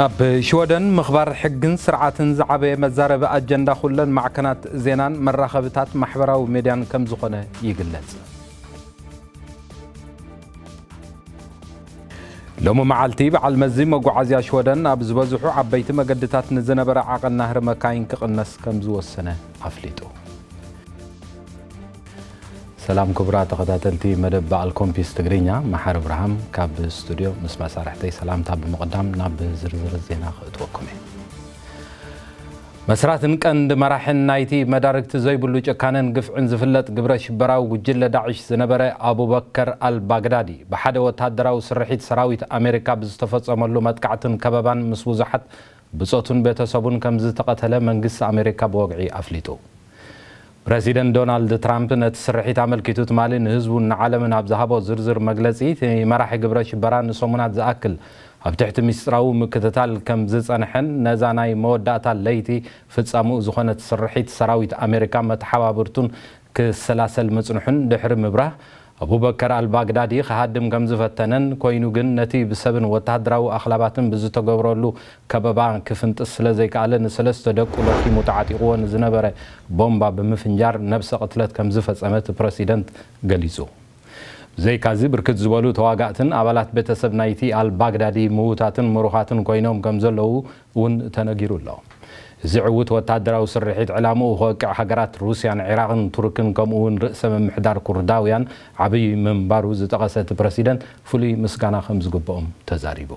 ኣብ ሽወደን ምኽባር ሕግን ስርዓትን ዝዓበየ መዛረቢ ኣጀንዳ ኩለን ማዕከናት ዜናን መራኸብታት ማሕበራዊ ሜድያን ከም ዝኾነ ይግለጽ። ሎሚ መዓልቲ በዓል መዚ መጓዓዝያ ሽወደን ኣብ ዝበዝሑ ዓበይቲ መገድታት ንዝነበረ ዓቐን ናህሪ መካይን ክቕነስ ከም ዝወሰነ ኣፍሊጡ። ሰላም ክቡራት ተኸታተልቲ መደብ በዓል ኮምፒስ ትግርኛ፣ መሓር እብርሃም ካብ ስቱድዮ ምስ መሳርሕተይ ሰላምታ ብምቕዳም ናብ ዝርዝር ዜና ክእትወኩም እየ። መስራትን ቀንዲ መራሕን ናይቲ መዳርግቲ ዘይብሉ ጭካነን ግፍዕን ዝፍለጥ ግብረ ሽበራዊ ጉጅለ ዳዕሽ ዝነበረ ኣቡበከር ኣልባግዳዲ ብሓደ ወታደራዊ ስርሒት ሰራዊት ኣሜሪካ ብዝተፈጸመሉ መጥቃዕትን ከበባን ምስ ብዙሓት ብጾቱን ቤተሰቡን ከም ዝተቐተለ መንግስቲ ኣሜሪካ ብወግዒ ኣፍሊጡ። ፕረሲደንት ዶናልድ ትራምፕ ነቲ ስርሒት ኣመልኪቱ ትማሊ ንህዝቡን ንዓለምን ኣብ ዝሃቦ ዝርዝር መግለጺ፣ እቲ መራሒ ግብረ ሽበራ ንሰሙናት ዝኣክል ኣብ ትሕቲ ሚስጥራዊ ምክትታል ከም ዝጸንሐን ነዛ ናይ መወዳእታ ለይቲ ፍጻምኡ ዝኾነት ስርሒት ሰራዊት ኣሜሪካ መተሓባብርቱን ክሰላሰል ምጽንሑን ድሕሪ ምብራህ፣ ኣቡበከር ኣልባግዳዲ ክሃድም ከም ዝፈተነን ኮይኑ ግን ነቲ ብሰብን ወተሃደራዊ ኣኽላባትን ብዝተገብረሉ ከበባ ክፍንጥስ ስለ ዘይከኣለ ንሰለስተ ደቁ ለኪሙ ተዓጢቕዎ ንዝነበረ ቦምባ ብምፍንጃር ነብሰ ቅትለት ከም ዝፈጸመ እቲ ፕረሲደንት ገሊጹ። ብዘይካዚ ብርክት ዝበሉ ተዋጋእትን ኣባላት ቤተሰብ ናይቲ ኣልባግዳዲ ምዉታትን ምሩኻትን ኮይኖም ከም ዘለዉ እውን ተነጊሩ ኣሎ። እዚ ዕዉት ወታደራዊ ስርሒት ዕላምኡ ከወቅዕ ሃገራት ሩስያን ዒራቕን ቱርክን ከምኡ እውን ርእሰ ምምሕዳር ኩርዳውያን ዓብዪ ምንባሩ ዝጠቐሰ እቲ ፕረሲደንት ፍሉይ ምስጋና ከም ዝግብኦም ተዛሪቡ።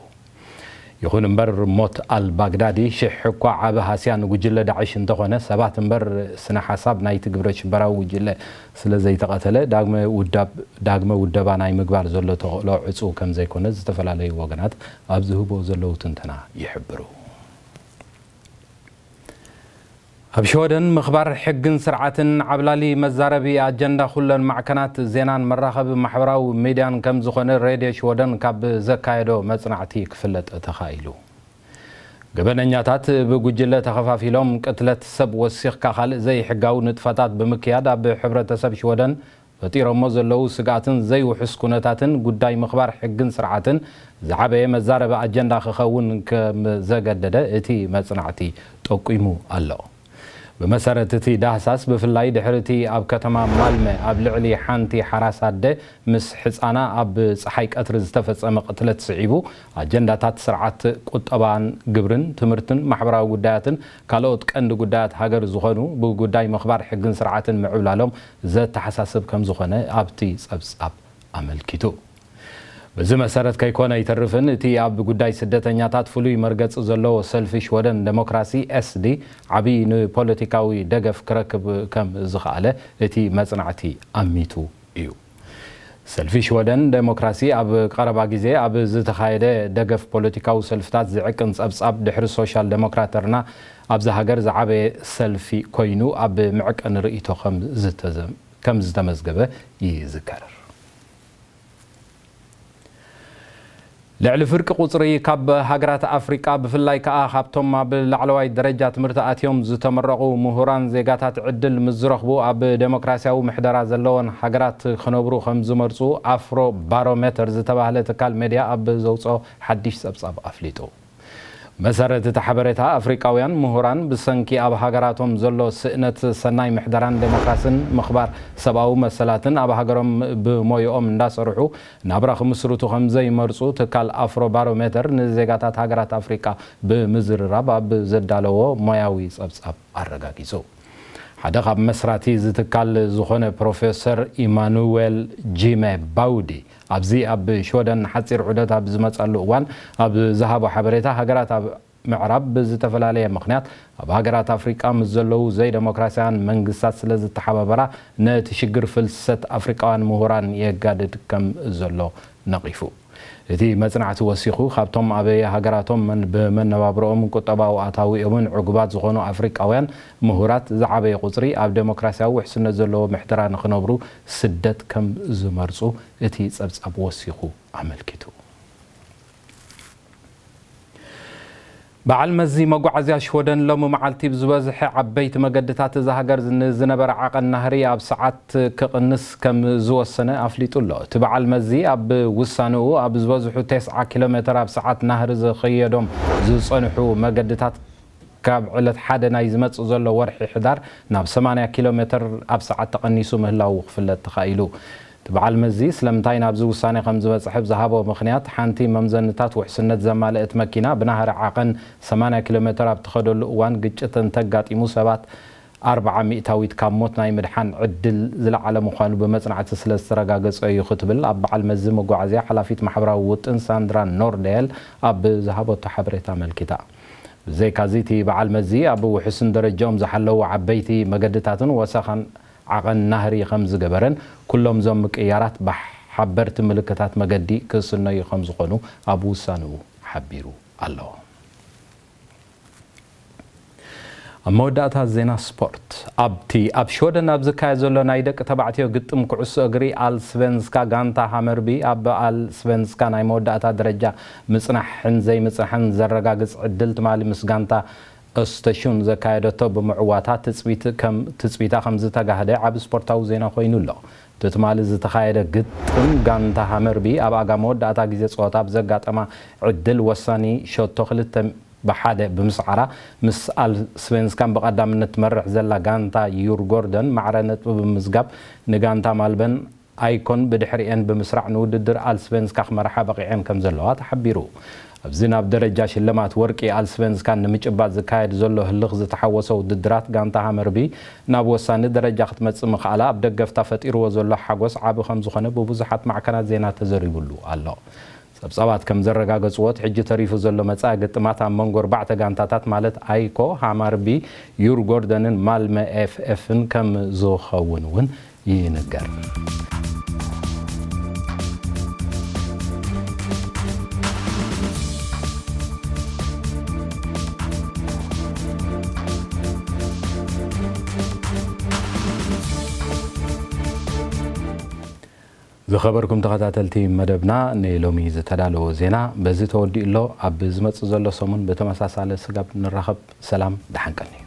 ይኹን እምበር ሞት ኣልባግዳዲ ሽሕ እኳ ዓቢ ሃስያ ንጉጅለ ዳዕሽ እንተኾነ ሰባት እምበር ስነ ሓሳብ ናይቲ ግብረ ሽበራዊ ጉጅለ ስለ ዘይተቐተለ ዳግመ ውዳብ ዳግመ ውደባ ናይ ምግባር ዘሎ ተኽእሎ ዕጹው ከም ዘይኮነ ዝተፈላለዩ ወገናት ኣብ ዝህቦ ዘለዉ ትንተና ይሕብሩ። ኣብ ሽወደን ምኽባር ሕግን ስርዓትን ዓብላሊ መዛረቢ ኣጀንዳ ኩለን ማዕከናት ዜናን መራኸቢ ማሕበራዊ ሚድያን ከም ዝኾነ ሬድዮ ሽወደን ካብ ዘካየዶ መጽናዕቲ ክፍለጥ ተኻኢሉ። ገበነኛታት ብጉጅለ ተኸፋፊሎም ቅትለት ሰብ ወሲኽካ ካልእ ዘይሕጋዊ ንጥፈታት ብምክያድ ኣብ ሕብረተሰብ ሽወደን ፈጢሮሞ ዘለዉ ስግኣትን ዘይውሑስ ኩነታትን ጉዳይ ምኽባር ሕግን ስርዓትን ዝዓበየ መዛረቢ ኣጀንዳ ክኸውን ከም ዘገደደ እቲ መጽናዕቲ ጠቂሙ ኣሎ። ብመሰረት እቲ ዳህሳስ ብፍላይ ድሕሪ እቲ ኣብ ከተማ ማልመ ኣብ ልዕሊ ሓንቲ ሓራስ ኣደ ምስ ሕጻና ኣብ ጸሓይ ቀትሪ ዝተፈጸመ ቅትለት ስዒቡ ኣጀንዳታት ስርዓት ቁጠባን ግብርን ትምህርትን ማሕበራዊ ጉዳያትን ካልኦት ቀንዲ ጉዳያት ሃገር ዝኾኑ ብጉዳይ ምኽባር ሕግን ስርዓትን ምዕብላሎም ዘተሓሳስብ ከም ዝኾነ ኣብቲ ጸብጻብ ኣመልኪቱ። በዚ መሰረት ከይኮነ ኣይተርፍን እቲ ኣብ ጉዳይ ስደተኛታት ፍሉይ መርገጺ ዘለዎ ሰልፊ ሽወደን ደሞክራሲ ኤስዲ ዓብዪ ንፖለቲካዊ ደገፍ ክረክብ ከም ዝኸኣለ እቲ መጽናዕቲ ኣሚቱ እዩ። ሰልፊ ሽወደን ደሞክራሲ ኣብ ቀረባ ግዜ ኣብ ዝተኻየደ ደገፍ ፖለቲካዊ ሰልፍታት ዝዕቅን ጸብጻብ ድሕሪ ሶሻል ደሞክራተርና ኣብዚ ሃገር ዝዓበየ ሰልፊ ኮይኑ ኣብ መዕቀኒ ርእይቶ ከም ዝተመዝገበ ይዝከር። ልዕሊ ፍርቂ ቁጽሪ ካብ ሃገራት ኣፍሪቃ ብፍላይ ከኣ ካብቶም ኣብ ላዕለዋይ ደረጃ ትምህርቲ ኣትዮም ዝተመረቑ ምሁራን ዜጋታት ዕድል ምስ ዝረኽቡ ኣብ ደሞክራሲያዊ ምሕደራ ዘለወን ሃገራት ክነብሩ ከም ዝመርጹ ኣፍሮ ባሮሜተር ዝተባህለ ትካል ሜድያ ኣብ ዘውጽኦ ሓድሽ ጸብጻብ ኣፍሊጡ። መሰረት እቲ ሓበሬታ ኣፍሪቃውያን ምሁራን ብሰንኪ ኣብ ሃገራቶም ዘሎ ስእነት ሰናይ ምሕደራን ደሞክራስን ምኽባር ሰብኣዊ መሰላትን ኣብ ሃገሮም ብሞይኦም እንዳሰርሑ ናብራ ክምስርቱ ከም ዘይመርጹ ትካል ኣፍሮ ባሮሜተር ንዜጋታት ሃገራት ኣፍሪቃ ብምዝርራብ ኣብ ዘዳለዎ ሞያዊ ጸብጻብ ኣረጋጊጹ። ሓደ ካብ መስራቲ ዝትካል ዝኾነ ፕሮፌሰር ኢማኑዌል ጂመ ባውዲ ኣብዚ ኣብ ሽወደን ንሓጺር ዑደት ኣብ ዝመጻሉ እዋን ኣብ ዝሃቦ ሓበሬታ ሃገራት ኣብ ምዕራብ ብዝተፈላለየ ምኽንያት ኣብ ሃገራት ኣፍሪቃ ምስ ዘለዉ ዘይደሞክራሲያን መንግስታት ስለ ዝተሓባበራ ነቲ ሽግር ፍልሰት ኣፍሪቃውያን ምሁራን የጋድድ ከም ዘሎ ነቒፉ። እቲ መጽናዕቲ ወሲኹ ካብቶም ኣበየ ሃገራቶም ብመነባብሮኦምን ቁጠባዊ ኣታዊኦምን ዕጉባት ዝኾኑ ኣፍሪቃውያን ምሁራት ዝዓበየ ቁጽሪ ኣብ ደሞክራሲያዊ ውሕስነት ዘለዎ ምሕደራ ንኽነብሩ ስደት ከም ዝመርጹ እቲ ጸብጻብ ወሲኹ ኣመልኪቱ። በዓል መዚ መጓዓዝያ ሽወደን ሎሚ መዓልቲ ብዝበዝሐ ዓበይቲ መገድታት እዛ ሃገር ንዝነበረ ዓቐን ናህሪ ኣብ ሰዓት ክቕንስ ከም ዝወሰነ ኣፍሊጡ ኣሎ። እቲ በዓል መዚ ኣብ ውሳንኡ ኣብ ዝበዝሑ ተስዓ ኪሎ ሜተር ኣብ ሰዓት ናህሪ ዝኸየዶም ዝጸንሑ መገድታት ካብ ዕለት ሓደ ናይ ዝመጽእ ዘሎ ወርሒ ሕዳር ናብ ሰማንያ ኪሎ ሜተር ኣብ ሰዓት ተቐኒሱ ምህላዉ ክፍለጥ ተኻኢሉ። እቲ በዓል መዚ ስለምንታይ ናብዚ ውሳኔ ከም ዝበጽሐ ብዝሃቦ ምኽንያት ሓንቲ መምዘንታት ውሕስነት ዘማልእት መኪና ብናህሪ ዓቐን ሰማንያ ኪሎ ሜተር ኣብ ትኸደሉ እዋን ግጭት እንተጋጢሙ ሰባት ኣርብዓ ሚእታዊት ካብ ሞት ናይ ምድሓን ዕድል ዝለዓለ ምዃኑ ብመጽናዕቲ ስለ ዝተረጋገጸ እዩ ክትብል ኣብ በዓል መዚ መጓዓዝያ ሓላፊት ማሕበራዊ ውጥን ሳንድራ ኖርደየል ኣብ ዝሃበቶ ሓበሬታ ኣመልኪታ። ብዘይካዚ እቲ በዓል መዚ ኣብ ውሕስን ደረጃኦም ዝሓለዉ ዓበይቲ መገድታትን ወሰኻን ዓቐን ናህሪ ከም ዝገበረን ኩሎም ዞም ምቅያራት ብሓበርቲ ምልክታት መገዲ ክስነዩ ከም ዝኾኑ ኣብ ውሳንኡ ሓቢሩ ኣሎ። ኣብ መወዳእታ ዜና ስፖርት። ኣብቲ ኣብ ሽወደን ኣብ ዝካየድ ዘሎ ናይ ደቂ ተባዕትዮ ግጥም ኩዕሶ እግሪ ኣልስቨንስካ ጋንታ ሃመርቢ ኣብ ኣልስቨንስካ ናይ መወዳእታ ደረጃ ምጽናሕን ዘይምጽናሕን ዘረጋግጽ ዕድል ትማሊ ምስ ጋንታ ኦስተሹን ዘካየደቶ ብምዕዋታ ትጽቢት ከም ትጽቢታ ከም ዝተጋህደ ዓቢ ስፖርታዊ ዜና ኮይኑ ኣሎ። እቲ ትማሊ ዝተኻየደ ግጥም ጋንታ ሃመርቢ ኣብ ኣጋ መወዳእታ ግዜ ጸወታ ብዘጋጠማ ዕድል ወሳኒ ሸቶ ክልተ ብሓደ ብምስዓራ ምስ ኣልስቨንስካን ብቐዳምነት ትመርሕ ዘላ ጋንታ ዩር ጎርደን ማዕረ ነጥቢ ብምዝጋብ ንጋንታ ማልበን ኣይኮን ብድሕሪኤን ብምስራዕ ንውድድር ኣልስቨንስካ ክመርሓ በቒዐን ከም ዘለዋ ተሓቢሩ። ኣብዚ ናብ ደረጃ ሽልማት ወርቂ ኣልስቨንስካን ንምጭባጥ ዝካየድ ዘሎ ህልኽ ዝተሓወሶ ውድድራት ጋንታ ሃመርቢ ናብ ወሳኒ ደረጃ ክትመጽእ ምኽኣላ ኣብ ደገፍታ ፈጢርዎ ዘሎ ሓጎስ ዓቢ ከም ዝኾነ ብብዙሓት ማዕከናት ዜና ተዘሪቡሉ ኣሎ። ጸብጻባት ከም ዘረጋገጽዎ እቲ ሕጂ ተሪፉ ዘሎ መጻኢ ግጥማት ኣብ መንጎ ኣርባዕተ ጋንታታት ማለት ኣይኮ፣ ሃማርቢ፣ ዩር ጎርደንን ማልመ ኤፍ ኤፍን ከም ዝኸውን እውን ይንገር። ዝኸበርኩም ተኸታተልቲ መደብና ንሎሚ ዝተዳለወ ዜና በዚ ተወዲኡ ኣሎ። ኣብ ዝመጽእ ዘሎ ሰሙን ብተመሳሳለ ስጋብ ንራኸብ ሰላም ደሓን ቀንዩ።